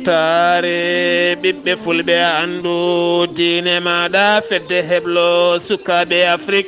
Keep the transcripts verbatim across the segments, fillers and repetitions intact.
Taare ɓiɓɓe fulɓe, anndu diine maaɗa, fedde heblo sukaaɓe Afrik.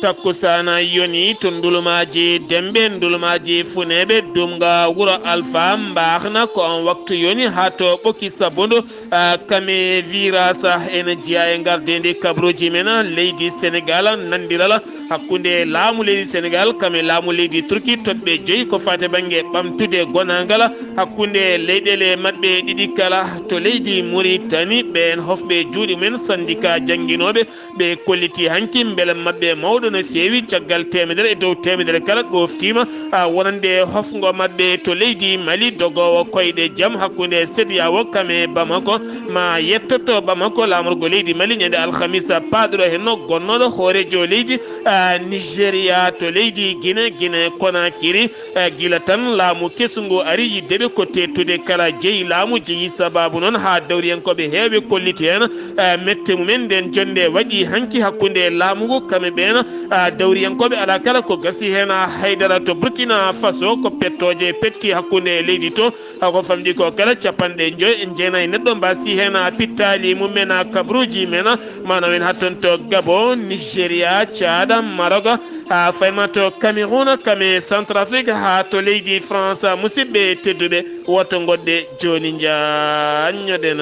Takkusaana yoni to ndulumaaji Demɓe, ndulumaaji Funeeɓe, Dumga, wuro Alfa, Mbaxna, ko on waktu yoni haa to Ɓoki Sabbundu. Ah, kame virasa ene jeyaa e ngardendi kabruuji men, leydi Senegal, nandiral hakkunde laamu leydi Senegal kame laamu leydi Turki, toɗɓe joyi ko faati bannge ɓamtude gonaangal hakkunde leyɗeele maɓɓe ɗiɗi kala. To leydi Muritani, ɓeen hofɓe juuɗe mumen, sandika jannginooɓe, ɓe kolliti hanki mbela maɓɓe mawɗo no feewi, caggal teemedere e dow teemedere kala ɗoftiima, a, wonande hofngo maɓɓe to leydi Mali, dogoowo koyɗe jam hakkunde sediyawo kame Bamako, ma yettoto Bamako laamorgo leydi Mali ñande alhamisa paaɗuɗo henno, gonnooɗo hooreejo leydi, a, Nigeria to leydi Gine, Gine Konakiri. E, gila tan laamu kesu ngu ari yidde ɓe ko teettude kala jeyi laamu jeyi, sababu noon haa dawriyankooɓe heewɓe kolliti heen, e, mette mumen. Nden jonnde waɗi hanki hakkunde laamu ngu kame ɓeen, a, dawriyankooɓe alaa kala ko gasi heen, a, haydara to Burkina Faso ko pettooje petti hakkunde leydi to. Ako famɗi ko kala capanɗe joy e jeenayi neɗɗo mbasi heen, a, pittaali mumen, a, kabruuji men, a, maanaam en hatton to Gabon, Nigeria, Tchad, Maroc, a, fayma to Cameroun, kame Centrafrique, haa to leydi France. Musidɓe tedduɓe, woto ngoɗɗe jooni njaanñoɗen.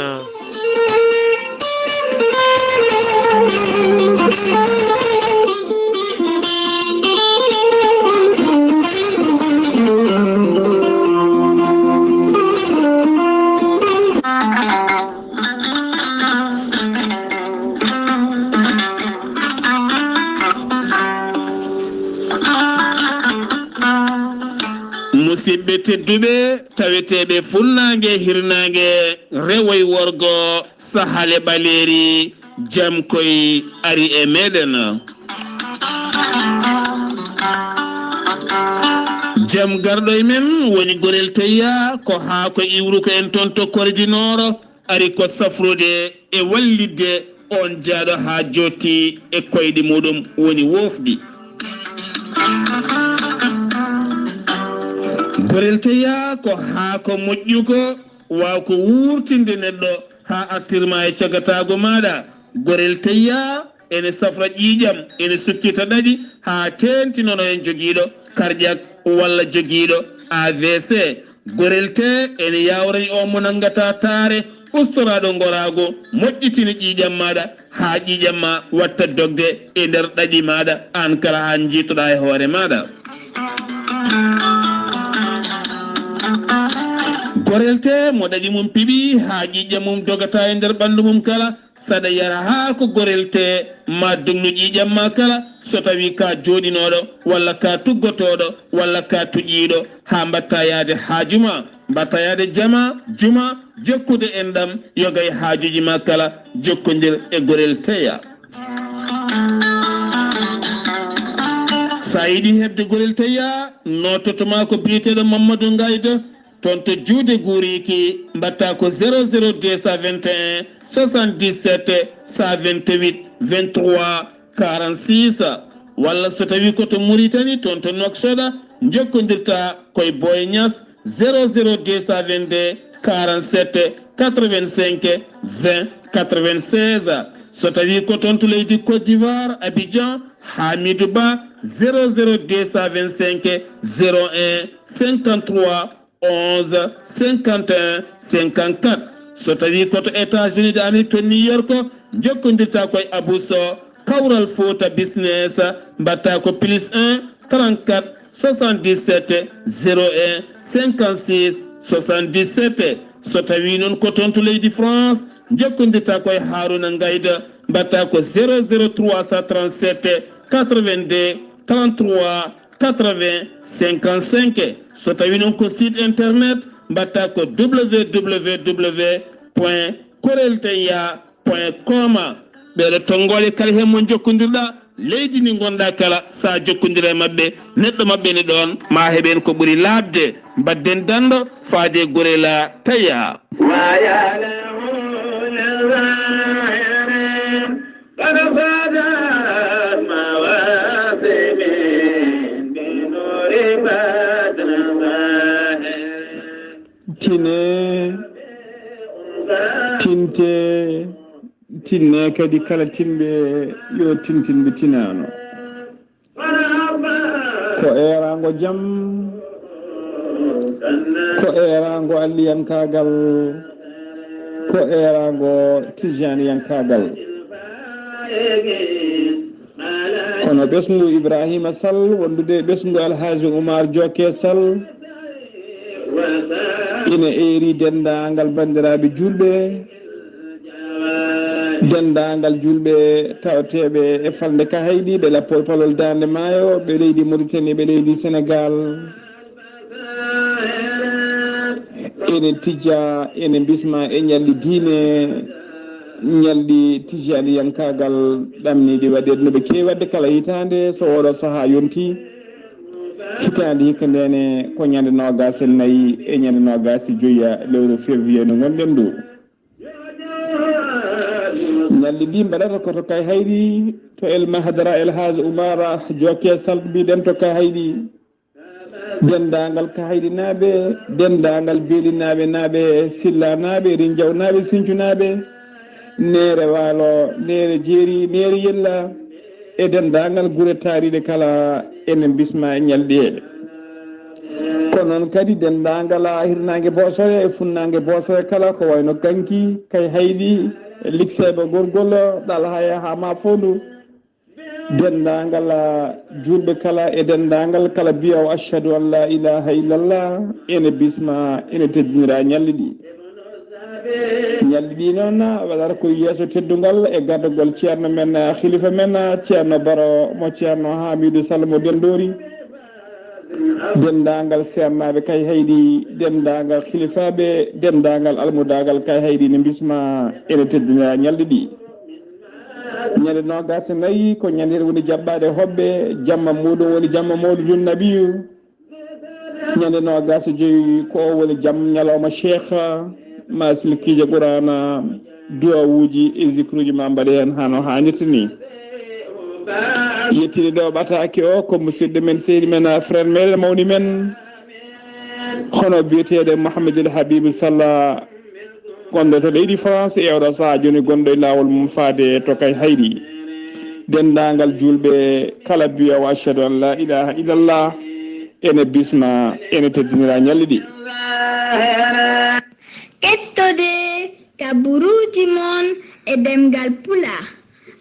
Musidɓe tedduɓe, taweteeɓe Fuɗnaange, Hirnaange, Rewo e Worgo, Sahal e Ɓaleeri, jam koy ari e meɗen. Jam garɗo e men woni Gorel Teyya, ko haa ko iwru ko en toon to Kordi Nooro, ari ko safrude e wallitde oon jaaɗo haa jooɗti e koyɗe muɗum woni woofɗi. Gorel Teyya ko haa ko moƴƴuko, waaw ko wuurtinde neɗɗo haa artirma e cagataagu maaɗa. Gorel Teyya ene safra ƴiiƴam, ene sukkita ɗaɗi haa teeŋti nono en jogiiɗo cardiak walla jogiiɗo A V C. Gorel tee ene yaawrani on mo nanngata taare, ustoraaɗo ngoraagu, moƴƴitina ƴiiƴam maaɗa haa ƴiiƴam ma watta dogde e nder ɗaɗi maaɗa, aan kala haa njiitoɗaa e hoore maaɗa. Gorel tee mo ɗaɗi mum piɓi haa ƴiiƴam mum dogata e nder ɓanndu mum kala, saɗa yara haa ko gorel tee ma dognu ƴiiƴam ma kala, so tawii ka jooɗinooɗo walla ka tuggotooɗo walla ka tuƴiiɗo, haa mbatta yaade haaju ma, mbatta yaade jama, juma, jokkude enɗam, yoga e haajuuji ma kala, jokkondir e Gorel Teyya. So a yiɗi heɓde Gorel Teyya, noototo ma ko biyeteeɗo Mamadou Ngaydo, toon to Juude Guuriiki, mbatta ko zéro zéro deux cent vingt et un soixante-dix-sept cent vingt-huit vingt-trois quarante-six, walla so tawii ko to Muritani, toon to Nouakchott, njokkondirta koye Boy Niass, zéro zéro deux cent vingt-deux quarante-sept quatre-vingt-cinq vingt quatre-vingt-seize. So tawii ko toon to leydi Côte d'Ivoire, Abidjan, Hamidou Ba, zéro zéro deux cent vingt-cinq zéro un cinquante-trois onze cinquante et un cinquante-quatre. So tawii ko to États-Unis d'Amérique to New York, njokkondirta koye Abou Sow, Kawral Fouta Business, mbatta ko plus un trente-quatre soixante-dix-sept zéro un cinquante-six soixante-dix-sept. So tawii noon ko toon to leydi France, njokkondirta koye Harouna Ngayda, mbatta ko zéro zéro trois cent trente-sept quatre-vingt-deux trente-trois quatre-vingts cinquante-cinq. So tawii noon ko site internet, mbatta ko www point korelteyya point com. Ɓeeɗo tonngoole kala heen mo njokkondirɗa, leydi ndi ngonɗa kala, so a jokkondira e maɓɓe, neɗɗo maɓɓe ne ɗoon, ma heɓen ko ɓuri laaɓde. Mbadden danndo faade Gorel Teyya. Tine. Te tinne kadi kala tinɓe yo tintinɓe tinaano. Ko eeraango jam, ko eeraango alliyankaagal, ko eeraango tijjaaniyankaagal. Kono ɓesngu Ibrahima Sall wondude e ɓesngu Alhaji Oumar Jokke Sall ina eeri denndaangal banndiraaɓe juulɓe, denndaangal juulɓe tawateeɓe e falnde Kahayɗi, ɓe Lappol Palol Daande Maayo, ɓe leydi Mauritanie, ɓe leydi Senegaal. Ene tijja, ene bisma e ñalɗi diine, ñalɗi tijjaaniyankaagal ɗamniiɗi waɗeede no ɓe keewi waɗde kala hitaande, so oɗo sahaa yonti. Hitaande hikka ndene ko ñande noogaas e nayi e ñande noogaas e joyi lewru février ndu ngonɗen ndu. Ñalɗi ɗi mbaɗata ko to Kayhayɗi, to El Mahadara El Hadj Oumar Jokke Sall mbiɗen to Kayhayɗi. Denndaangal Kayhayɗinaaɓe, denndaangal Beelinaaɓe, naaɓe Sillanaaɓe, Rinjawnaaɓe, Sincunaaɓe, Neere Waalo, Neere Jeeri, Neere Yella, e denndaangal gure taariiɗe kala, enen bisma e ñalɗi he. Ko noon kadi denndaangal hirnaange Boosore e funnaange Boosore kala, ko wayno Ganki, Kayhayɗi, Likseeɓe Gorgol, Ɗalhaya haa Maafondu, denndaangal, ah, juulɓe kala e denndaangal kala biyawo ashhadu an la ilaha illallah, ene bisma, ene teddinira ñalɗi ɗi. Ñalɗi ɗi noon, ah, waɗata ko yeeso teddungal e gardagol ceerno men, ah, khalifa men, ah, ceerno Baro mo ceerno Hamidou Sall mo Denndori. Denndaangal seernaaɓe Kayhayɗi, denndaangal khilifaaɓe, denndaangal almudaagal Kayhayɗi ne mbisma ene teddinira ñalɗi ɗi. Ñande noogaas e nayi ko ñande woni jaɓɓaade hoɓɓe, jamma muuɗum woni jamma Mawlidun Nabiyu. Ñande noogaas e joyi ko o woni jam ñalawma Cheikh, ma silkiije Qur'aana, duwawuuji e zikruuji ma mbaɗe heen hano haanirta ni. Yettude ɗo ɓataake o ko musidɗo men, seydi men, frère meɗen, mawni men, hono biyeteeɗo Mouhamadou Habibou Sall, gonɗo to leydi France, e oɗo sahaa jooni gonɗo e laawol mum faade to Kayhayɗi. Denndaangal juulɓe kala biyawo ashhadu an la ilaha illallah, ene bisma, ene teddinira ñalɗi ɗi. Kettode kaburuuji mon e ɗemngal Pulaar,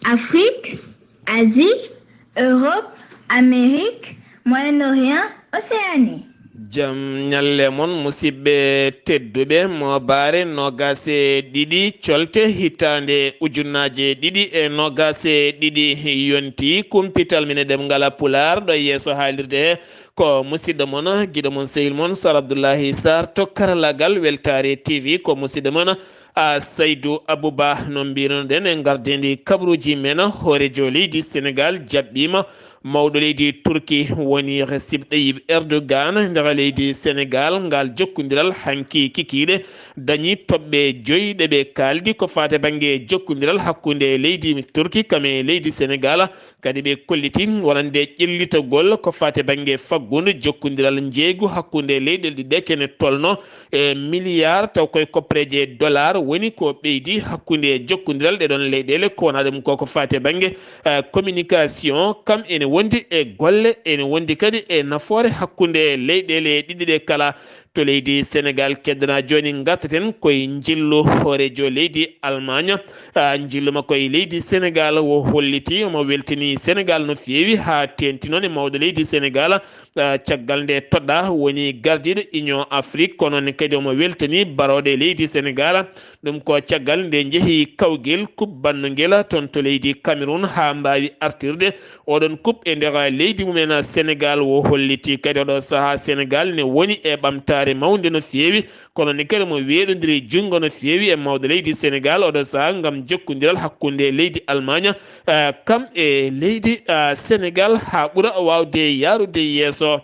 Afrik, Asie, Europe, Amérique, Moyen-Orient, Océanie. Jam ñalle mon, musidɓe tedduɓe, moobaare noogaas e ɗiɗi, colte hitaande ujunnaaje ɗiɗi e noogaas e ɗiɗi yonti. Kumpital men e ɗemngal Pulaar ɗo yeeso haalirde he ko musidɗo mon, giɗo mon, sehil mon, Sar Abdoullahi Sarr to karallagal Weltaare T V, ko musidɗo mon, a Saydou Abouba, no mbirunoɗen e gardeendi kabaruuji men, hooreejo leydi Senegaal jaɓɓiima mawɗo leydi Turki woni Recep Tayyip Erdogan nder leydi Senegaal. Ngal jokkondiral hanki kikiiɗe dañi toɓɓe joyi ɗe ɓe kaaldi ko faati bannge jokkondiral hakkunde leydi Turki kam e leydi Senegaal. Kadi ɓe kolliti wonande ƴellitagol ko faati bannge faggudu jokkondiral njeeygu hakkunde leyɗeele ɗiɗi ɗe kene tolno e milliard, taw koye koppareeje dollar woni ko ɓeydi hakkunde jokkondiral ɗee ɗoon leyɗeele, ko wonaa ɗum ko ko faati e bannge, eh, communication, kam ene wondi e golle, ene wondi kadi e nafoore hakkunde leyɗeele ɗiɗi ɗe kala. To leydi Senegaal, keddana jooni, ngartaten koye njillu hooreejo leydi Almaañ. Ah, njillu makko e leydi Senegaal o holliti omo weltini Senegaal no feewi, haa teeŋti noon e mawɗo leydi Senegaal, ah, caggal nde toɗɗaa woni gardiiɗo Union Afrique, kono ne kadi omo weltani barooɗe leydi Senegaal. Ɗum ko caggal nde njehi kawgel coupe banndungel toon to leydi Cameroun haa mbaawi artirde oɗon coupe e nder leydi mumen Senegaal. O holliti kadi oɗo sahaa Senegaal ne woni e ɓamtaare mawnde no feewi, kono ne kadi mo weeɗondiri junngo no feewi e mawɗo leydi Senegaal oɗo sahaa ngam jokkondiral hakkunde leydi Almaañ, eh, kam e leydi, eh, Senegaal haa ɓura waawde yaarude yeeso.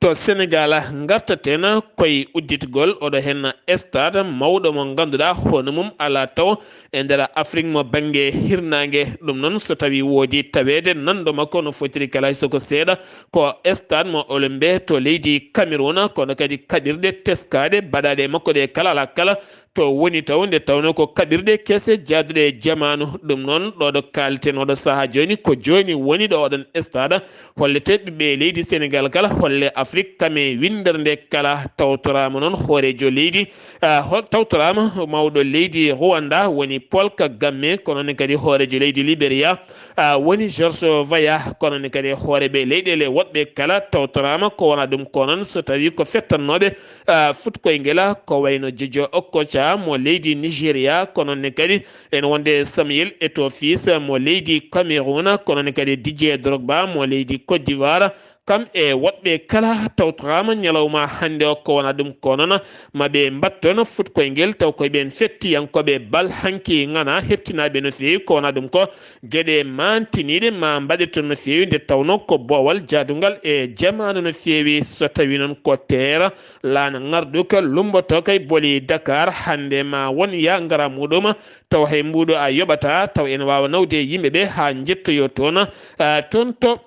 To Senegaal, ngartaten koye udditgol oɗo heen stade mawɗo mo ngannduɗaa hono mum alaa taw e nder Afrik mo bannge hirnaange. Ɗum noon, so tawii woodi taweede nanndo makko no fotiri kala hay so ko seeɗa, ko stade mo Olembe to leydi Cameroun, kono kadi kaɓirɗe teskaaɗe baɗaaɗe e makko ɗe kala alaa kala to woni taw, nde tawno ko kaɓirɗe kese jaaduɗe e jamaanu. Ɗum noon, ɗo ɗo kaalten oɗo sahaa jooni, ko jooni woni ɗo oɗon stade, hollete ɓiɓɓe leydi Senegal kala, holle Afrik kam e winndere nde kala. Tawtoraama noon hooreejo leydi, ah, ho-, tawtoraama mawɗo leydi Rwanda, woni Paul Kagame, kono ne kadi hooreejo leydi Liberia, ah, woni George Weah, kono ne kadi hooreeɓe leyɗeele woɗɓe kala tawtoraama. Ko wona ɗum ko noon, so tawii ko fettannooɓe, ah, fuɗkoyngel, ko wayno Jojo Okocha mo leydi Nigeria, kono ne kadi ene wonde Samuel Eto'o Fils mo leydi Cameroun, kono ne kadi Didier Drogba mo leydi Côte d'Ivoire, kam e woɗɓe kala tawtoraama ñalawma hannde o. Ko wona ɗum ko noon, ma ɓe mbaɗ toon fuɗkoyngel, taw koye ɓeen fettiyankooɓe bal hanki ŋana heɓtinaaɓe no feewi. Ko wona ɗum ko geɗe mantiniiɗe ma mbaɗe toon no feewi, nde tawno ko boowal jaadungal e jamaanu no feewi. So tawii noon ko teera laana ŋarɗuka lummboto kay boli Dakar hannde, ma won ya ngara muɗum, taw hay mbuuɗu a yoɓata, taw ene waawa nawde yimɓe ɓe haa njettoyoo toon, ah, toon to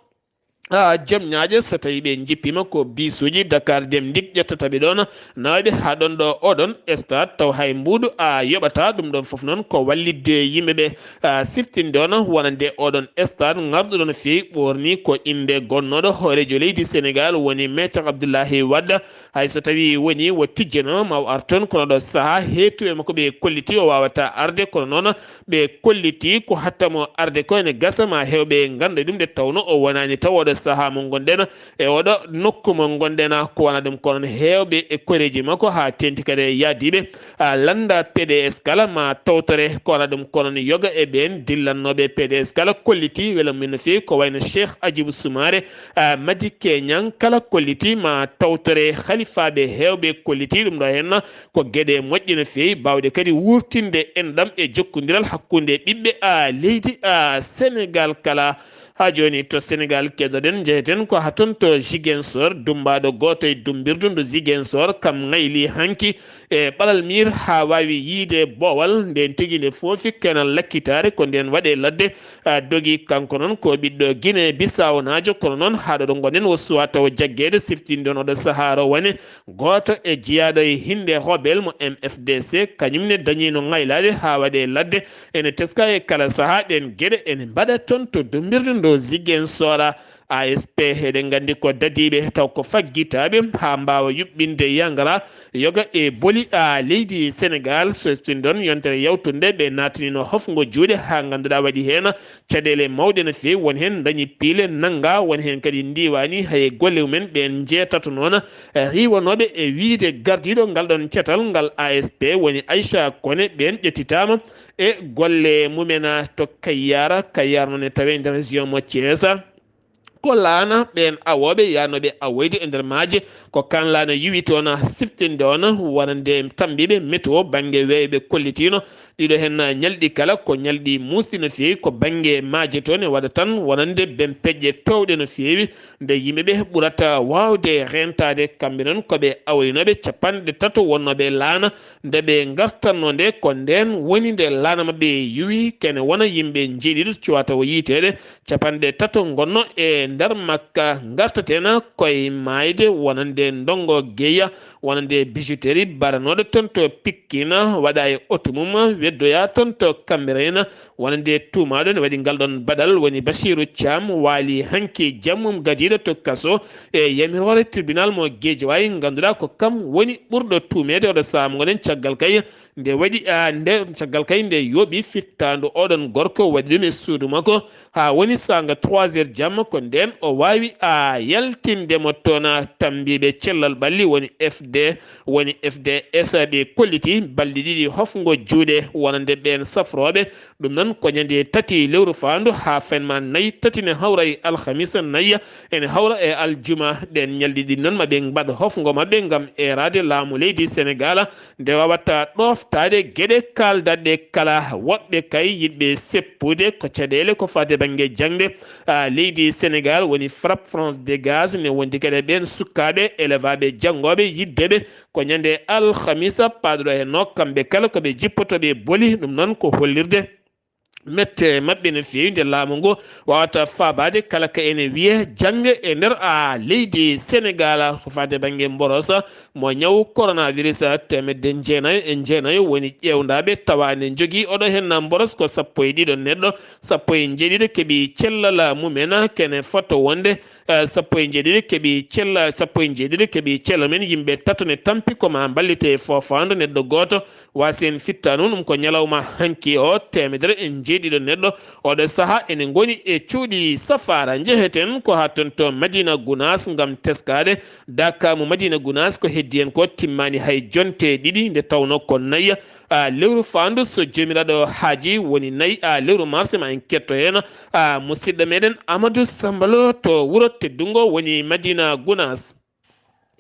ah, jom ñaaƴe, so tawii ɓe njippiima ko bisuuji Dakar Dem Dikk ƴettata ɓe ɗoon, nawa ɓe haa ɗoon ɗo oɗon stade, taw hay mbuuɗu a yoɓata. Ɗum ɗoon fof noon ko wallitde yimɓe ɓe, ah, siftinde ɗoon wonande oɗon stade ŋarɗuɗo no feewi ɓoorni ko innde gonnooɗo hooreejo leydi Senegal woni Maître Abdoulaye Wade. Hay so tawii woni o tijjeno ma o ar toon, kono ɗo sahaa heetuɓe makko ɓe kolliti o waawata arde, kono noon ɓe kolliti ko hatta mo arde ko ene gasa ma heewɓe ngannda ɗum, nde tawno o wonaani taw oɗo sahaa mo ngonɗen e oɗo nokku mo ngonɗen. Ko wona ɗum ko noon heewɓe e koreeji makko haa teenti kadi e yahdiiɓe, a, lannda P D S kala ma tawtore. Ko wona ɗum ko noon yoga e ɓeen dillannooɓe P D S kala kolliti wela mum no feewi, ko wayno Cheikh Hadjibou Soumaré, a, Madické Niang kala kolliti ma tawtore, halifaaɓe heewɓe kolliti ɗum ɗo heen. Ko geɗe moƴƴe no feewi, baawɗe kadi wuurtinde enɗam e jokkondiral hakkunde ɓiɓɓe, a, leydi, a, Senegal kala. Haa jooni to Senegal keɗoɗen, njeheten ko haa toon to Ziguinchor. Dummbaaɗo gooto e dummbirdu ndu Ziguinchor kam ŋayli hanki e ɓalal miir haa waawi yiyde boowal. Ndeen tigi nde foofi kenal lakkitaare ko ndeen waɗe ladde, a, dogi. Kanko noon ko ɓiɗɗo Guinée Bissau naajo, kono noon haa ɗo ɗo ngonɗen o suwaa taw jaggeede, siftinde on oɗo sahaa ro wone gooto e jeyaaɗo e hinnde rebelle mo M F D C, kañum ne dañiino ŋaylaade haa waɗe ladde. Ene teska e kala sahaa ɗeen geɗe ene mbaɗa toon to dummbirdu ndu Ziguinchor. A S P, eɗen nganndi ko dadiiɓe, taw ko faggitaaɓe haa mbaawa yuɓɓinde yangara yoga e boli, a, leydi Senegal. So estin ɗoon yontere yawtunde, ɓe naataniino hofngo juuɗe haa ngannduɗaa waɗi heen caɗeele mawɗe no feewi. Won heen dañi piile nannga, won heen kadi ndiiwaani hay golle mumen. Ɓeen njeetato noon riiwanooɓe e wiyde gardiiɗo ngal ɗoon catal ngal A S P woni Aïcha Koné, ɓeen ƴettitaama e golle mumen to Kayyara. Kayyara noon e tawe e nder région mo Thiès. Ko laana ɓeen awooɓe yahnooɓe awoyde e nder maaje, ko kaan laana yuwi toon siftinde on wonande tammbiiɓe météo bannge weeyo ɓe kollitiino. Ɗiɗo heen ñalɗi kala ko ñalɗi muusɗi no feewi, ko bannge maaje toon e waɗa tan wonande bempeƴƴe toowɗe no feewi, nde yimɓe ɓe ɓurata waawde reentaade. Kamɓe noon ko ɓe awoynooɓe capanɗe tato wonnooɓe laana, nde ɓe ngartatnoo nde, ko ndeen woni nde laana maɓɓe yuwi, kene wona yimɓe njeeɗiɗo cuwata o yiyteede, capanɗe tato ngonno e nder makka. Ngartaten koye maayde wonande ndongo Geya, wonande bijouterie baranooɗo toon to Pikine, waɗa e oto mum weddoya toon to Cambérène, wonande tuumaaɗo ne waɗi ngal ɗoon baɗal woni Basiiru Caam, waali hanki jammum gadiiɗo to kaso e yamiroore tribunal mo Geejawaay, ngannduɗaa ko kam woni ɓurɗo tuumeede oɗo sahaa mo ngonɗen caggal kay nde waɗi, a, nde caggal kay nde yooɓi fittaandu oɗon gorko waɗi ɗum e suudu makko haa woni saanga trois heures jamma, ko ndeen o waawi, a, yaltinde mo toon. Tammbiiɓe cellal ɓalli woni F D, woni F D S ɓe kolliti balɗe ɗiɗi hofngo juuɗe wonande ɓeen safrooɓe. Ɗum noon ko ñande tati lewru faandu haa fenma nayi, tati ne hawra e alhamisa, nayi ene hawra e aljuma. Ɗeen ñalɗi ɗin noon ma ɓe mbaɗ hofngo maɓɓe ngam eeraade laamu leydi Senegal nde waawata ɗooftaade geɗe kaaldaɗe kala. Woɗɓe kay yiɗɓe seppude ko caɗeele ko faati bannge jaŋde, a, leydi Senegal woni Frappe France Dégage ne wondi kadi ɓeen sukaaɓe elevaaɓe janngooɓe yiɗde ɓe ko ñande alhamisa paaɗuɗo heen o. Kamɓe kala ko ɓe jippotooɓe boli, ɗum noon ko hollirde mette maɓɓe no feewi nde laamu ngu wawata faabaade kala ka ene wiye jannge e nder a leydi Senegal. Ko faade bannge mborosa mo ñaw coronavirus, teemedde jeenayo e jeenayo woni ƴeewndaaɓe tawa ne njogii oɗo heen mboros ko sappo e ɗiɗo neɗɗo, sappo e jeeɗiɗo keɓi cellal mumen. Kene foto wonde eh, sappo e jeeɗiɗi keɓi cella sappo e jeeɗiɗi keɓi cella men yimɓe tato ne tampi ko ma mballite e foofaandu neɗɗo gooto. Waasi en fittaandu ɗum ko ñalawma hanki o, teemedere e jeeɗiɗo neɗɗo oɗo saha ene ngoni e cuuɗi safaara. Njeheten ko haa toon to Madina Gunaas ngam teskaade. Daka mo Madina Gunaas ko heddi en ko timmaani hay jonte ɗiɗi nde tawno ko nayya a lewru faandu so joomiraaɗo haaji woni nayi a lewru mars ma en ketto heen a musidɗo meɗen Amadou Sambalo to wuro teddungo woni Madina Gunaas.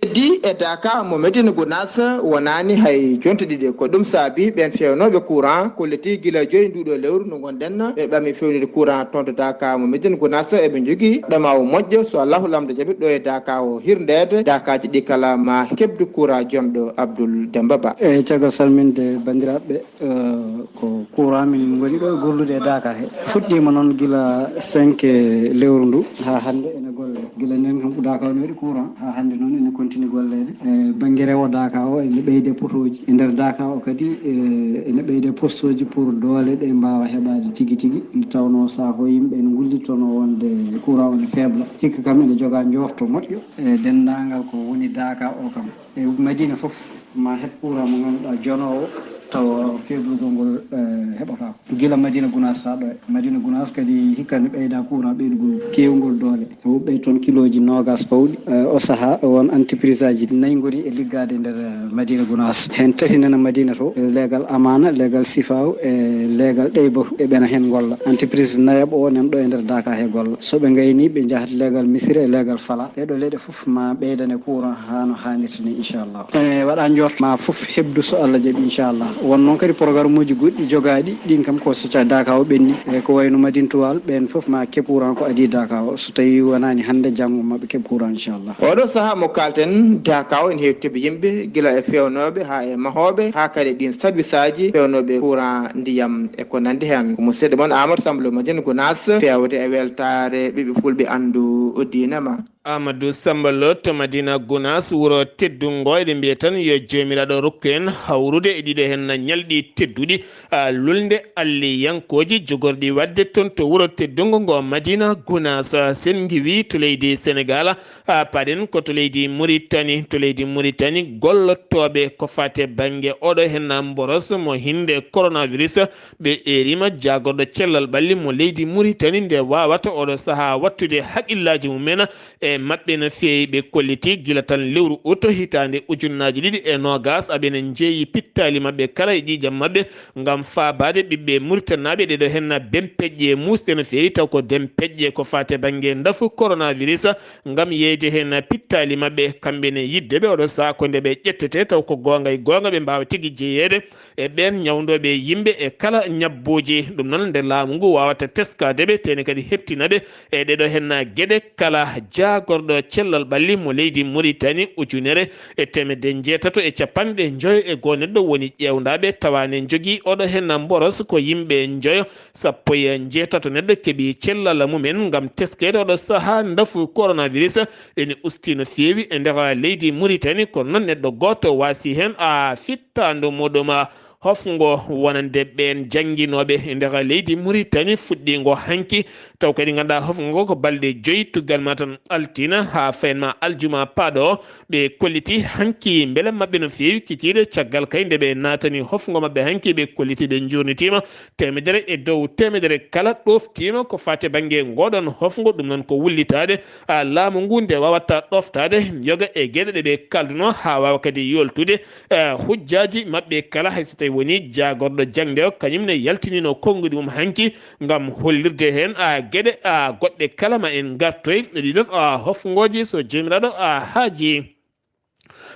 Heddi e daka mo Medina Gunaas wonaani hay jonte ɗiɗi. Ko ɗum saabi ɓeen feewnooɓe courant kolliti gila joyi nduɗo lewru ndu ngonɗen. Ɓe ɓami fewnude courant toon to daka mo Medina Gunaas. Eɓe njogii ɗamawu moƴƴo so Allahu Lamɗo jaɓi ɗo e daka o hirndeede. Dakaaji ɗi kala ma keɓdu courant jonɗo. Abdoul Demba Ba. E caggal salminde banndiraaɓe, eh, ko courant min ngoni ɗo e gollude e Daka he. Fuɗɗiima noon gila cinq lewru ndu haa hannde ene golle. Gila ndeen kam ko Daka o ne waɗi courant, haa hannde noon ene continue golleede. E bannge rewo Daka o ene ɓeyde potooji. E nder Daka o kadi, eh, ene ɓeyde postooji pour doole ɗe mbaawa heɓaade tigi tigi. Nde tawnoo sahaa fof yimɓe ene ngullittonoo wonde courant o ne faible. Hikka kam ene jogaa njoofto moƴƴo. E denndaangal ko woni Daka o kam. E Madina fof ma heɓ courant mo ngannduɗaa jonoowo tawa feeblugol ngol, eh, heɓataako. Gila Madina Gunaas haa ɗo e Madina Gunaas kadi hikka ne ɓeyda courant ɓeydugol keewngol doole. Ɓe huɓɓay toon kilooji noogas pawɗi. Eh, o sahaa won entreprise aji nayi ngoni e liggaade nder, eh, Madina Gunaas. Heen tati nana Madina to, eh, leegal Amaana, leegal Sifaaw, e leegal Ɗeybahu. E ɓena heen ngolla. Entreprise nayaɓo o nan ɗo e nder Daka he golla. So ɓe ngayni ɓe njahat leegal Misira e leegal Fala. Ɗeɗo leɗe fof ma ɓeydane courant haa no haanirta ni, inchallah. Ene waɗa njort ma fof heɓdu so Allah jaɓi, inchallah. Won noon kadi programme uji goɗɗi jogaaɗi, ɗin kam ko so ca Daka o ɓenni. E ko wayno Madine Toual, ɓen fof ma keɓ courant ko adii Daka o. So tawi wonaani hannde, janngo ma ɓe keɓ courant, inchallah. Oɗo sahaa mo kalten, Daka o ene heewi toɓi yimɓe, gila e feewnooɓe haa e mahooɓe, haa kadi ɗin sarwisaaji feewnooɓe courant, ndiyam e ko nanndi heen. Ko musidɗo mon Amadou Samba Lo Madina Gunaas, feewde e weltaare ɓiɓɓe fulɓe anndu diina ma. Amadou Samba Lo to Madina Gunaas, wuro teddungo, eɗen mbiya tan yo Joomiraaɗo rokku en hawrude e ɗiɗo heen ñalɗi tedduɗi, a, lulnde alliyankooji jogorɗi waɗde toon to wuro teddungo ngo Madina Gunaas. Sen ngiwi to leydi Senegal, a, paɗen ko to leydi Muritani. To leydi Muritani, gollotooɓe ko fate bannge oɗo heen mboros mo hinde coronavirus, ɓe eerima jaagorɗo cellal ɓalli mo leydi Muritani nde wawata oɗo sahaa wattude haqillaaji mumen e maɓɓe no feewi. Ɓe kolliti gila tan lewru ut hitaande ujunnaaji ɗiɗi e noogas, aɓe ne njeeyi pittaali maɓɓe kala e ƴiiƴam maɓɓe ngam faabaade ɓiɓɓe Muritanaaɓe ɗeɗo heen dempeƴƴe muusɗe no feewi, taw ko dempeƴƴe ko fate bannge ndafu coronavirus, ngam yeeyde heen pittaali maɓɓe. Kamɓe ne yiɗde ɓe oɗo sahaa ko nde ɓe ƴettete, taw ko goonga e goonga ɓe mbaawa tigi jeyeede e ɓeen ñawndooɓe yimɓe e kala ñabbooji. Ɗum noon nde laamu ngu wawata teskaade ɓe, tene kadi heɓtina ɓe e ɗeɗo heen geɗe kala jaagorɗo cellal ɓalli mo leydi Muritani ujunere e teemedde njeetato e capanɗe njoyo e goo neɗɗo woni ƴeewndaaɓe, tawa ne njogii oɗo heen mboros ko yimɓe njoyo, sappo e njeetato neɗɗo keɓi cellal mumen ngam teskeede oɗo sahaa ndafu coronavirus ene usti no feewi e nder leydi Muritani. Kono noon neɗɗo gooto waasi heen a fittaandu muɗum. Hofngo wonande ɓeen jannginooɓe e nder leydi Muritani fuɗɗiingo hanki, taw kadi ngannduɗaa hofngo ngo ko balɗe joyi, tuggal ma tan altina haa fayin ma aljuma paaɗo o. Ɓe kolliti hanki mbele maɓɓe no feewi kikiiɗe, caggal kay nde ɓe naatani hofngo maɓɓe hanki, ɓe kolliti ɓe njuurnitiima teemedere e dow teemedere kala ɗoftiima ko fate bannge ngoɗon hofngo. Ɗum noon ko wullitaade, a, laamu ngu nde wawata ɗoftaade yoga e geɗe ɗe ɓe kalduno haa wawa kadi yoltude, e, hujjaaji maɓɓe kala, hay so tawi woni jaagorɗo jaŋde o kañum ne yaltinino konnguɗi mum hanki ngam hollirde heen, a, geɗe, a, goɗɗe kala ma en ngartoy e ɗiɗon, a, hofngooji so joomiraaɗo, a, haaji.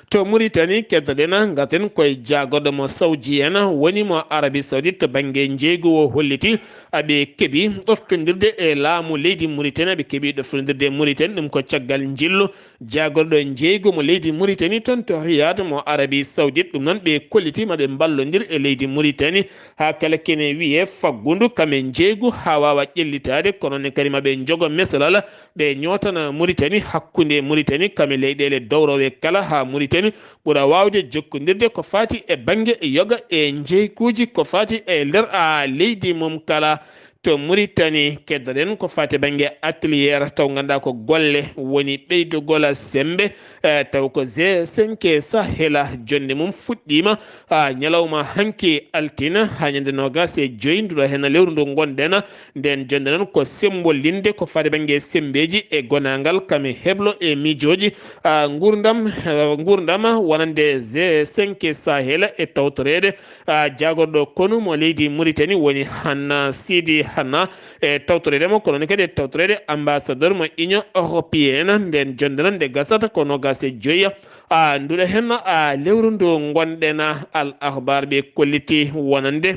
To Muritani, keddoɗen, ngarten koye jaagorɗo mo Sawji en, woni mo Arabi Sawdit, to bannge njeeygu. O holliti aɓe keɓi ɗoftondirde e laamu leydi Muritani, aɓe keɓi ɗoftondirde e Muritani. Ɗum ko caggal njillu jaagorɗo njeeygu mo leydi Muritani toon to Riyad mo Arabi Sawdit. Ɗum noon, ɓe kolliti ma ɓe mballondir e leydi Muritani haa kala kene wiyee faggundu kam e njeeygu haa waawa ƴellitaade, kono ne kadi ma ɓe njogo mesalal, ɓe ñootana Muritani, hakkunde Muritani kam e leyɗeele dowrowe kala, haa Muritani ɓura waawde jokkondirde ko faati e bannge yoga e njeeykuuji ko faati e nder, a, leydi mum kala. To Muritani, keddoɗen ko faati bannge atelier, taw ngannduɗaa ko golle woni ɓeydugol semmbe, eh, taw ko G cinq Sahel, jonnde mum fuɗɗiima, ah, ñalawma hanki altine haa ñande noogas e joy nduɗo heen lewru ndu ngonɗen. Nden jonnde noon ko sembolinde ko faati bannge semmbeeji e gonaangal kam e heblo e miijooji, ah, nguurndam, eh, nguurndam wonande G cinq Sahel e tawtoreede, ah, jaagorɗo konu mo leydi Muritani woni Hanna Sidi Hanna, e tawtoreede mo, kono ne kadi e tawtoreede ambassadeur mo Union Européenne. Nden jonnde noon nde gasata ko noogas e joy, a, nduɗo heen, a, lewru ndu ngonɗen. Al Akhbar ɓe kolliti wonande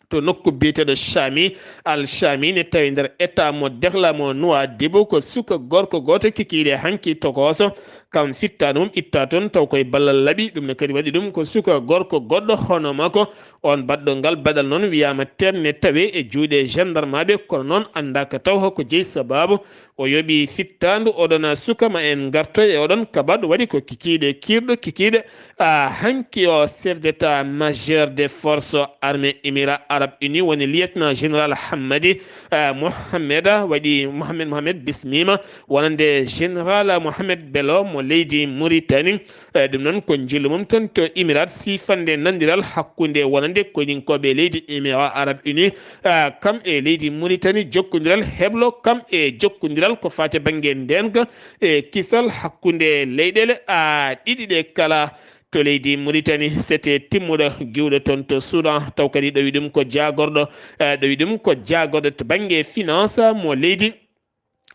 to nokku biyeteeɗo Chami, Al Chami, ne tawi nder état mo Dakhla mo Nouadhibou, ko suka gorko gooto kikiiɗe hanki tokooso, kam fittaandu mum ittaa toon, taw koye ballal laaɓi. Ɗum ne kadi waɗi ɗum ko suka gorko goɗɗo hono makko. On baɗɗo ngal baɗal noon wiyaama teemne tawi e juuɗe gendarmaaɓe, kono noon anndaaka taw hoko jeyi sabaabu o yoɓi fittaandu. Oɗon suka, ma en ngartoy e oɗon kabaɗo waɗi ko kikiiɗe kiirɗo kikiiɗe, a, hanki o chef d'état-major des forces armées Émirats Arabes Unis woni lieutenant général Hammadi, a, Mohamed waɗi, Mohamed Mohamed bismiima wonande général Mohamed Bello mo leydi Mauritanie. Eh, ɗum noon ko njillu mum tan to Émirats, siifande nanondiral hakkunde wonande koyɗinkooɓe leydi Émirats Arabes Unis, ah, kam e leydi Mauritanie, jokkondiral heblo kam e jokkondiral ko faati bannge ndeenka e kisal hakkunde leyɗeele, ah, ɗiɗi ɗe kala. To leydi Mauritanie, sete timmuɗo giwɗo toon to Soudan, taw kadi ɗowi ɗum ko jaagorɗo, eh, ɗowi ɗum ko jaagorɗo to bannge finance mo leydi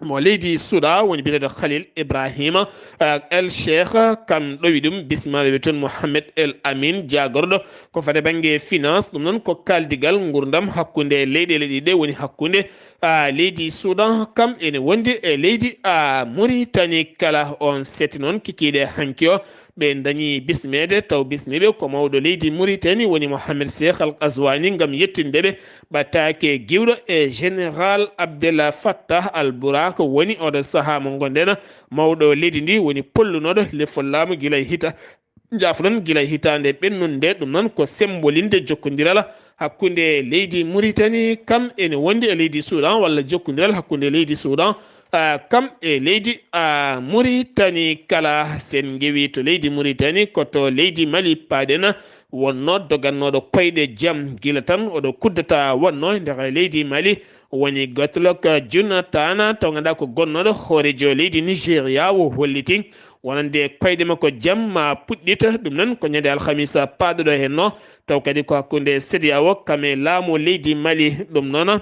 mo leydi Soudan woni biyeteeɗo Khalil Ibrahima, eh, El Sheikh, kam ɗowi ɗum bismaaɓe ɓe toon Mohamed El Amin, jaagorɗo ko faati bannge finance. Ɗum noon ko kaaldigal nguurndam hakkunde leyɗeele ɗiɗi ɗe, woni hakkunde, ah, leydi Soudan kam ene wondi e leydi, ah, Mauritanie kala. On sete noon kikiiɗe hanki o, ɓe ndañi bismeede, taw bismiiɓe ko mawɗo leydi Mauritanie woni Mohamed Cheikh Al Ghazouani ngam yettinde ɓe ɓataake giwɗo e général Abdel Fattah Al Burak woni oɗo sahaa mo ngonɗen, mawɗo leydi ndi woni pollunooɗo lefol laamu gila e hita-, njaafoɗon, gila e hitaande ɓennunde. Ɗum noon ko sembolinde jokkondiral hakkunde leydi Mauritanie kam ene wondi e leydi Soudan, walla jokkondiral hakkunde leydi Soudan, ah, kam e leydi, ah, Mauritanie kala. Sen ngewi to leydi Mauritanie, ko to leydi Mali paaɗen, wonno dogannooɗo koyɗe jam gila tan oɗo kuddata wonno nder leydi Mali, woni Goodluck Jonathan, taw ngannduɗaa ko gonnooɗo hooreejo leydi Nigeria, o holliti wonande koyɗe makko jam ma puɗɗita. Ɗum noon ko ñande alhamisa paaɗuɗo henno, taw kadi ko hakkunde CEDEAO kam e laamu leydi Mali. Ɗum noon,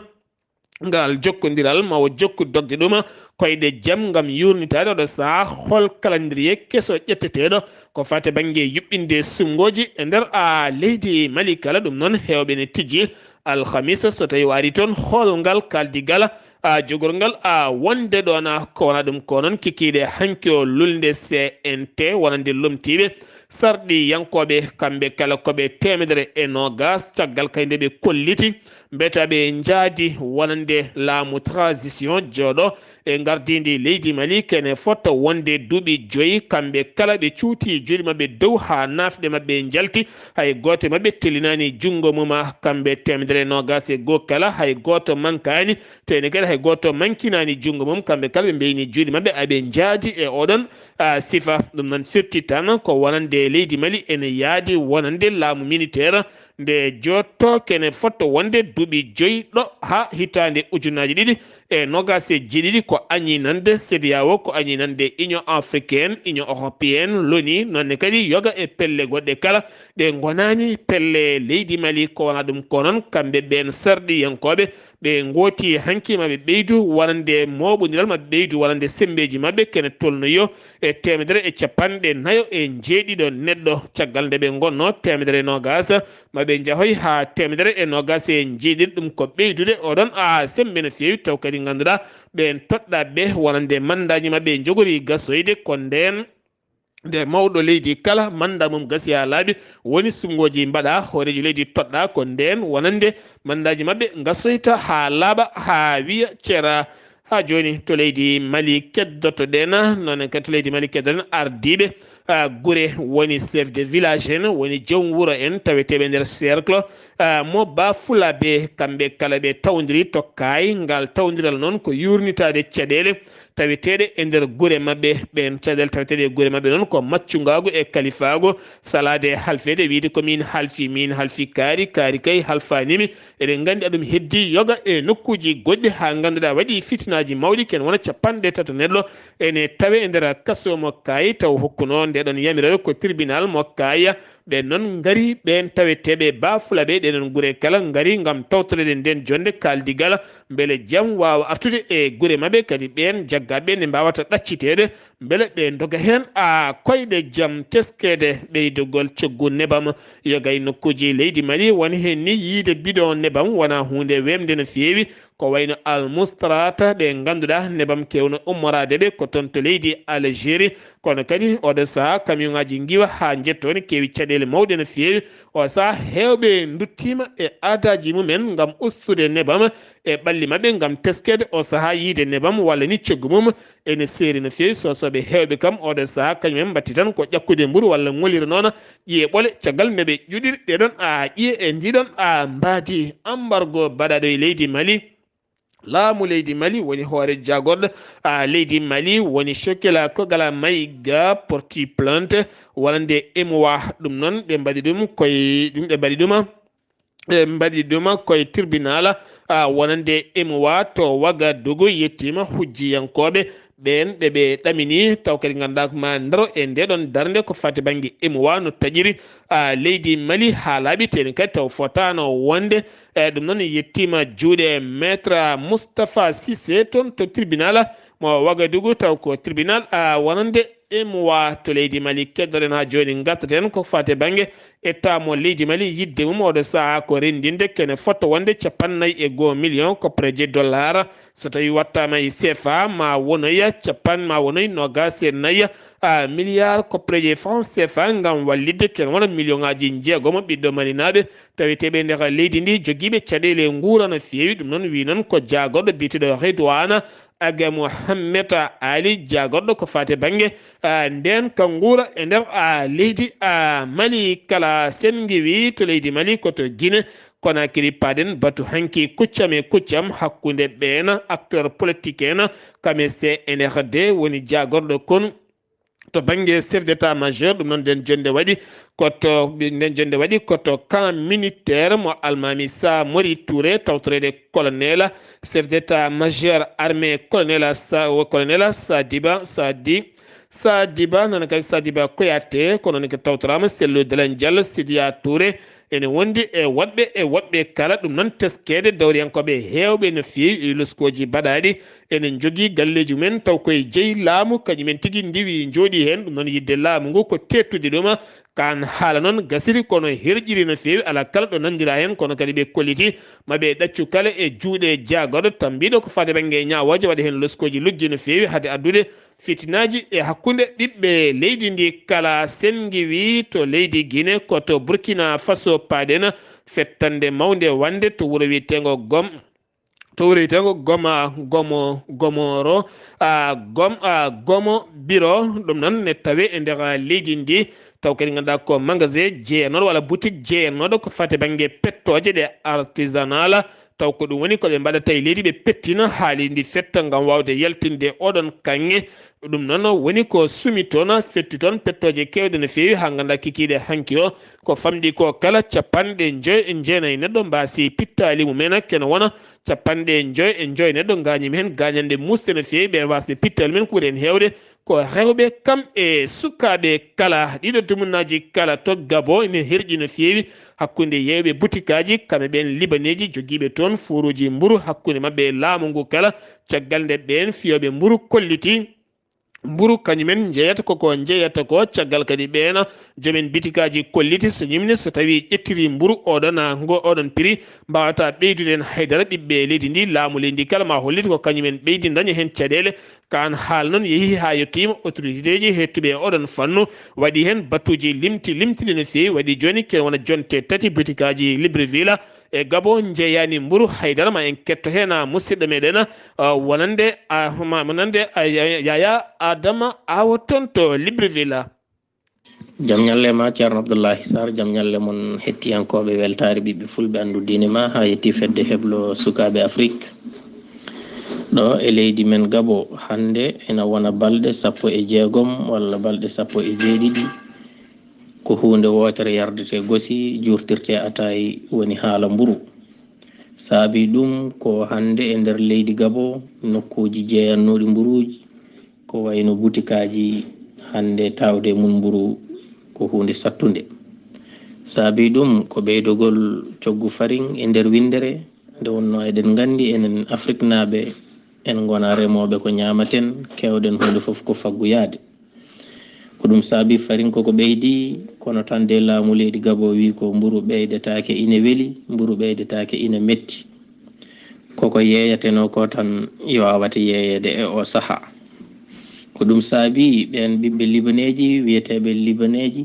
ngal jokkondiral ma o jokku dogde ɗum koyɗe jam ngam yuurnitaade oɗo sahaa hol calendrier keso ƴetteteeɗo ko faati bannge yuɓɓinde suɓngooji e nder, a, leydi Mali kala. Ɗum noon, heewɓe ne tijji alhamisa so tawi o ari toon, hol ngal kaaldigal, a, jogorgal, a, wonde ɗoon, a, ko wona ɗum ko noon kikiiɗe hanki o lulnde C N T wonande lomtiiɓe sarɗiyankooɓe, kamɓe kala ko ɓe teemedere e noogas, caggal kay nde ɓe kolliti mbeta ɓe njaadi wonande laamu transition jooɗo e ngardiindi leydi Mali, kene fota wonde duuɓi joyi. Kamɓe kala ɓe cuuti juuɗe maɓɓe dow haa naafɗe maɓɓe njalti, hay gooto e maɓɓe tellinaani junngo mum, kamɓe teemedere e noogas e goo kala, hay gooto mankaani, teyni kadi hay gooto mankinaani junngo mum. Kamɓe kala ɓe mbeyni juuɗe maɓɓe, aɓe njaadi e oɗon, a, sifa. Ɗum noon firti tan ko wonande leydi Mali ene yaadi wonande laamu militaire nde jotto kene fotto wonde duuɓi joyi ɗo haa hitaande ujunaaji ɗiɗi e noogas e jeeɗiɗi, ko añinande CEDEAO, ko añinande Union Africaine, Union Européenne, l'ONU, noon ne kadi yoga e pelle goɗɗe kala ɗe ngonaani pelle leydi Mali. Ko wona ɗum ko noon kamɓe ɓeen sarɗiyankooɓe Ɓe ngooti hanki maɓɓe ɓeydu wonande mooɓondiral maɓɓe ɓeydu wonande semmbeeji maɓɓe kene tolnoyo e teemedere e capanɗe nayo e njeeɗiɗo neɗɗo. Caggal nde ɓe ngonnoo teemedere e noogaas, maɓɓe njahoy haa teemedere e noogaas e njeeɗiɗo. Ɗum ko ɓeydude oɗon a semmbe no feewi, taw kadi ngannduɗaa ɓeen toɗɗaaɓe ɓe wonande manndaaji maɓɓe njogori gasoyde ko ndeen. Nde mawɗo leydi kala mannda mum gasi haa laaɓi, woni suɓngooji mbaɗa, hooreejo leydi toɗɗa ko ndeen wonande manndaaji maɓɓe ngasoyta haa laaɓa, haa wiya ceera. Haa jooni to leydi Mali keddoto ɗen, noon kadi to leydi Mali keddoto ɗen ardiiɓe, ah, gure, woni chef de village en, woni joom wuro en, taweteeɓe nder cercle, ah, mo Ba Fulaɓe, kamɓe kala ɓe tawdiri to Kaay. Ngal tawdiral noon ko yuurnitaade caɗeele taweteeɗe e nder gure maɓɓe. Ɓeen caɗeele taweteeɗe e gure maɓɓe noon ko maccungaagu e kalifaagu, salaade e halfeede, wiyde ko miin halfi, miin halfi kaari, kaari kay halfaani mi. Eɗen nganndi aɗum heddi yoga e nokkuuji goɗɗi haa ngannduɗaa waɗi fitinaaji mawɗi, ken wona capanɗe tato neɗɗo ene tawe e nder kaso mo Kaay, taw hokkunoo nde ɗon yamiroore ko tribunal mo Kaay. Ɓeen noon ngari, ɓeen taweteeɓe Ba Fulaɓe, ɗeen noon gure kala ngari ngam tawtoreede ndeen jonnde kaaldigal, mbele jam waawa artude e gure maɓɓe, kadi ɓeen jaggaaɓe ne mbaawata ɗacciteede, mbele ɓe ndoga heen a koyɗe jam. Teskeede ɓeydugol coggu nebam yoga e nokkuuji leydi Mali, woni heen ni yiyde bidon nebam wonaa huunde weemde no feewi. Ko wayno Al Mustrata, ɓe ngannduɗaa nebam keewno ummoraade ɓe ko toon to leydi Algérie. Kono kadi oɗo sahaa, camion ŋaaji ngiwa haa njetto ne keewi caɗeele mawɗe no feewi. O sahaa heewɓe nduttiima e aadaaji mumen ngam ustude nebam e ɓalli maɓɓe ngam teskeede o sahaa yiyde nebam walla ni coggu mum ene seeri no feewi. Soosooɓe heewɓe kam oɗo sahaa kañum en mbatti tan ko ƴakkude mburu walla ŋolira noona ƴiye ɓole caggal nde ɓe ƴuɗiri ɗee ɗon a ƴiye e ndii ɗon a mbaadi. Ambargo baɗaaɗo e leydi Mali, laamu leydi Mali woni hoore jaagorɗo, a, leydi Mali woni Choguel Kogala Maïga porti plainte wonande emoa. Ɗum noon ɓe mbaɗi ɗum koye, ɗum ɓe mbaɗi ɗum, ɓe mbaɗi ɗum koye tribunal, a, wonande emoa to Wagadugu. Yettiima hujjiyankooɓe ɓeen ɓe ɓe ɗamini, taw kadi ngannduɗaa ko ma ndaro e ndee ɗoon darnde ko fati bannge emoa no taƴiri, a, leydi Mali haa laaɓi, teeni kadi taw fotaano wonde. E ɗum noon yettiima juuɗe Maître Moustapha Cissé toon to tribunal mo Wagadugu, taw ko tribunal, a, wonande emoa to leydi Mali. Keddoɗen haa jooni, ngartaten ko fati bannge etta mo leydi Mali, yidde mum oɗo sahaa ko renndinde kene fotto wonde capannayyi e goo million koppareeje dollar. So tawii wattaama e C F A, ma wonoya capan-, ma wonoy noogaas e nayi, a, milliard koppareeje franc C F A ngam wallitde ken wona million ŋaaji jeegomo ɓiɗɗo malinaaɓe taweteeɓe e nder leydi ndi, jogiiɓe caɗeele nguura no feewi. Ɗum noon wi noon ko jaagorɗo biyeteeɗo Redouane Aga Mohamed Ali, jaagorɗo ko fati bannge, a, ndeen ka nguura e nder, a, leydi, a, Mali. Kala sen ngiwi to leydi Mali ko to Guinée Conakry paaɗen batu hanki kuccam e kuccam hakkunde ɓeen acteur politique en, kam e C N R D woni jaagorɗo kon to bannge chef d'état majeur. Ɗum noon nden jonnde waɗi ko to, nden jonnde waɗi ko to camp militaire mo Almaami Samori Touré, tawtoreede colonel, chef d'état majeur armée, colonel Sa-, colonel Sadiba, Sadi-, Sadiba, noon kadi Sadiba Koyate, ko noon ko tawtoraama Cellou Dalein Diallo, Sidiya Touré, ene wondi e woɗɓe e woɗɓe kala. Ɗum noon teskeede dawriyankooɓe heewɓe no feewi e loskooji baɗaaɗi ene njogii galleeji mumen taw koye jeyi laamu, kañumen tigi ndiwi njooɗii heen. Ɗum noon yidde laamu ngu ko teettude ɗum. Kaan haala noon gasiri kono herƴiri no feewi, alaa kala ɗo nanndira heen, kono kadi ɓe kolliti ma ɓe ɗaccu kala e juuɗe jaagorɗo tambiiɗo ko fati bannge ñaawooje, waɗa heen loskooji luggi no feewi hade addude fitinaaji e hakkunde ɓiɓɓe leydi ndi kala. Sen ngiwi to leydi Guinée ko to Burkina Faso paaɗen fettande mawnde wonde to wuro wiyeteengo Gom, to wuro wiyeteengo Goma, Gomo, Gomoro, a, Gom, a, Gomo Biro. Ɗum noon ne tawe e nder leydi ndi, taw kadi ngannduɗaa ko magasin jeyanooɗo walla boutique jeyanooɗo ko fati bannge pettooje ɗe artisanal. Taw ko ɗum woni ko ɓe mbaɗata e leydi, ɓe pettina haali ndi fetta ngam waawde yaltinde oɗon kaŋŋe. Ɗum noon woni ko sumi toon, fetti toon pettooje keewɗe no feewi, haa ngannduɗaa kikiiɗe hanki o ko famɗi ko kala capanɗe njoy e jeenayi neɗɗo mbaasi pittaali mumen, kene wona capanɗe njoy e njoy neɗɗo ngaañiima heen gaañanɗe muusɗe no feewi. Ɓeen waasɓe pittaali men ko ɓuri heen heewde ko rewɓe kam e sukaaɓe kala. Ɗiɗo dumunnaaji kala to Gabo ene herƴi no feewi. hakkunde yeeyɓe butikaaji, kamɓe ɓeen Libaneeji jogiiɓe toon fuuruuji mburu hakkunde maɓɓe e laamu ngu kala, caggal nde ɓeen fiyooɓe mburu kolliti mburu kañumen njeyata koko njeyata ko, caggal kadi ɓeen joomen bitikaaji kolliti so ñumni so tawii ƴettiri mburu oɗon, a, ngo oɗon prix, mbaawata ɓeydude heen haydara ɓiɓɓe leydi ndi, laamu leydi ndi kala ma hollit ko kañumen ɓeydi ndaña heen caɗeele. Kaan haala noon yehii haa yettiima autorité ji heettuɓe e oɗon fannu, waɗi heen batuuji limti limtiɗi no feewi, waɗi jooni kene wona jonte tati butikaaji Libreville e Gabo njeyaani mburu haydara. Ma en ketto heen, a, musidɗo meɗen, a, wonande, a, ma, wonande, a, Ya-, Yaya Adama Awo toon to Libreville. Jam ñalle ma, Ceerno Abdullahi Sarr, jam ñalle mon hettiyankooɓe weltaare ɓiɓɓe fulɓe anndu diine ma, haa yetti fedde heblo sukaaɓe Afrik. Ɗo e leydi men Gabo, hannde ena wona balɗe sappo e jeegom walla balɗe sappo e jeeɗiɗi. Ko huunde wootere yardete gosi, juurtirte ataay, woni haala mburu. Saabii ɗum ko hannde e nder leydi Gabo, nokkuuji jeeyannooɗi mburuuji, ko wayno butikaaji, hannde taawde e mum mburu ko huunde sattunde. Saabii ɗum ko ɓeydogol coggu fariŋ e nder winndere, nde wonnoo eɗen nganndi enen Afriknaaɓe, en ngonaa remooɓe ko ñaamaten, keewɗen huunde fof ko fagguyaade. Ko ɗum saabii fariŋ koko ɓeydi, kono tan de laamu leydi Gabo wii ko mburu ɓeydetaake ina weli, mburu ɓeydetaake ina metti. Koko yeeyatenoo ko tan yo a wata yeeyeede e oo sahaa. Ko ɗum saabii ɓeen ɓiɓɓe Libaneeji, wiyeteeɓe Libaneeji,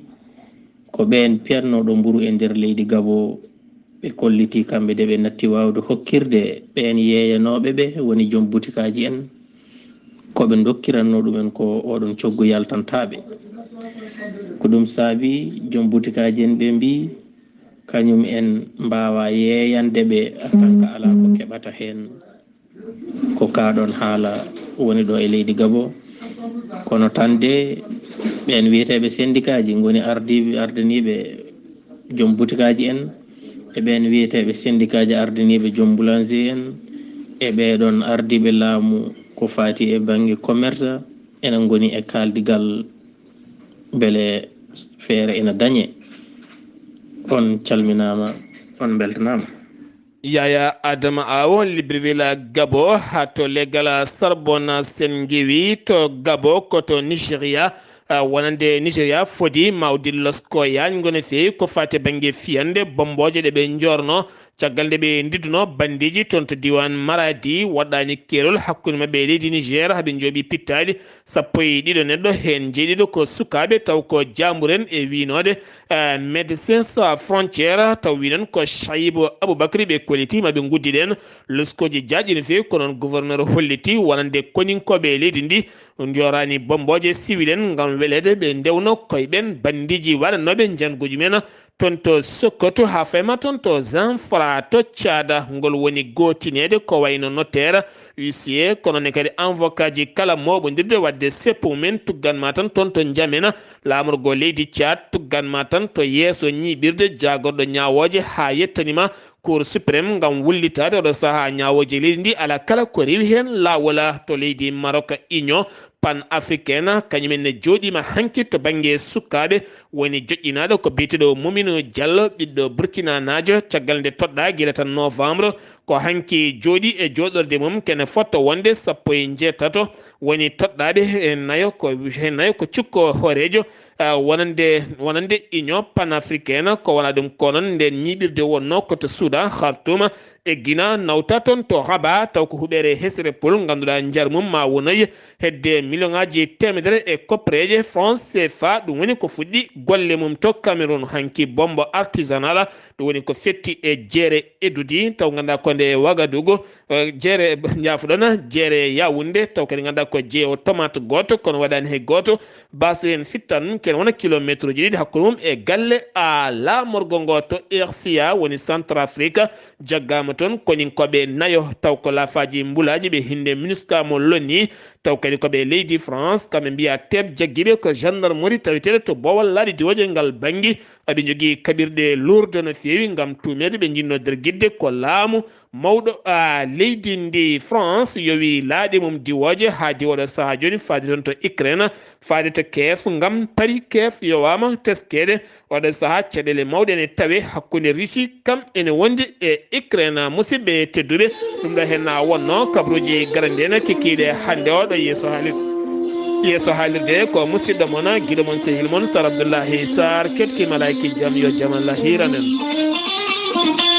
ko ɓeen peewnooɗo mburu e nder leydi Gabo, ɓe kollitii kamɓe de ɓe natti waawde hokkirde ɓeen yeeyanooɓe ɓe, woni joom butikaaji en, ko ɓe ndokkirannoo ɗumen ko ooɗoon coggu yaltantaaɓe. Ko ɗum saabii joom butikaaji en ɓe mbii, kañum en mbaawaa yeeyande ɓe, a tan ka alaa ko keɓata heen. Ko kaa ɗoon haala woni ɗo e leydi Gabo. Kono tan de, ɓeen wiyeteeɓe sendikaaji ngoni ardiiɓe, ardaniiɓe joom butikaaji en, e ɓeen wiyeteeɓe sendikaaji ardaniiɓe joom boulanger en, e ɓee ɗoon ardiiɓe laamu ko faati e bannge commerce, ena ngoni e kaaldigal mbele feere ena dañe. On calminaama, on mbeltanaama. Yaya Adama Awo, Libreville, Gabo, haa to leggal Sarbona Sengewi to Gabo, ko to Nigeria. Ah, wonande Nigeria fodi mawdi losko yaajngo no feewi ko faati e bannge fiyande bommbooje ɗe ɓe njoorno caggal nde ɓe ndidduno banndeeji toon to diiwaan Maradi. Waɗɗaani keerol hakkunde maɓɓe e leydi Niger, haa ɓe njooɓi pittaali sappo e ɗiɗo neɗɗo, heen njeeɗiɗo ko sukaaɓe, taw ko jaamburen e wiynoode, eh, Médecins Sans Frontières, taw wi noon ko Chaibu Aboubacry ɓe kolliti, ma ɓe nguddi ɗeen. Loskooji jaajɗi no feewi, ko noon gouverneur holliti wonande koninkooɓe e leydi ndi, njooraani bommbooje siwil en ngam weleede ɓe ndewno koye ɓeen banndiiji waɗannooɓe njannguuji men toon to Sokoto, haa fayma toon to Zamfara, to Caada, ngol woni gootineede ko wayno notaire, huissier, kono ne kadi avocat ji kala mooɓondirde waɗde seppo mum en tuggan ma tan toon to Njamena, laamorgo leydi Caad tuggan ma tan to yeeso ñiiɓirde jaagorɗo ñaawooje haa yettani ma Cour suprême ngam wullitaade oɗo sahaa ñaawooje leydi ndi. Alaa kala ko rewi heen laawol to leydi Maroc. Union panafricaine, kañumen ne jooɗiima hanki to bannge sukaaɓe, woni joƴƴinaaɗo ko biyeteeɗo Mominu Diallo, ɓiɗɗo burkinanaajo, caggal nde toɗɗaa gila tan novembre. Ko hanki jooɗii e jooɗorde mum, kene fotto wonde sappo e njeetato, woni toɗɗaaɓe he nayo ko, he nayo ko cukko hooreejo, ah, wonande, wonande Union panafricaine, ko wona ɗum ko noon nden ñiiɓirde wonnoo ko to Soudan, Khartoum, e Guinée, nawta toon to Rabat, taw ko huɓeere hesre pol, ngannduɗaa njar mum ma wonoy hedde miliyoŋaaji teemedere e koppareeje franc C F A. Ɗum woni ko fuɗɗi golle mum to Cameroun hanki, bombo artisanal, ɗum woni ko fetti e jeere Edudi, taw ngannduɗaa ko nde Wagadugu, eh, jeere, njaafuɗon, jeere Yaoundé, taw kadi ngannduɗaa ko jeewo tomate gooto, kono waɗaani hay gooto. Baasɗo heen fittan, ken wona kilometre ji ɗiɗi hakkunde mum e galle a laamorgo ngo to R C A, woni Centrafrique, jaggaama toon koninkooɓe nayo, taw ko laafaaji mbulaaji ɓe hinnde MINUSCA mo lonni, Taw kadi ko ɓe leydi France, kamɓe mbiya teep jaggiiɓe ko gendarmerie taweteeɗo to boowal laaɗe diwooje ngal bannge. Aɓe njogii kaɓirɗe luurɗe no feewi ngam tuumeede ɓe njinnoo dergidde ko laamu mawɗo a leydi ndi France yowi laaɗe mum diwooje haa diwooɗo sahaa jooni faade toon to Ukraine, faade to Kiev ngam Paris Kiev yowaama teskeede. Oɗo sahaa caɗeele mawɗe ene tawe hakkunde Russie kam ene wondi e Ukraine. Musidɓe tedduɓe, ɗum ɗo henna wonno kabruuji garande ene kikiiɗe hannde oɗo yeeso haalir yeeso haalirde ko musidɗo mon giɗo mon sehil mon Sar Abdoullahi Sar ketki malaiki jam yo jam Allah hiran en.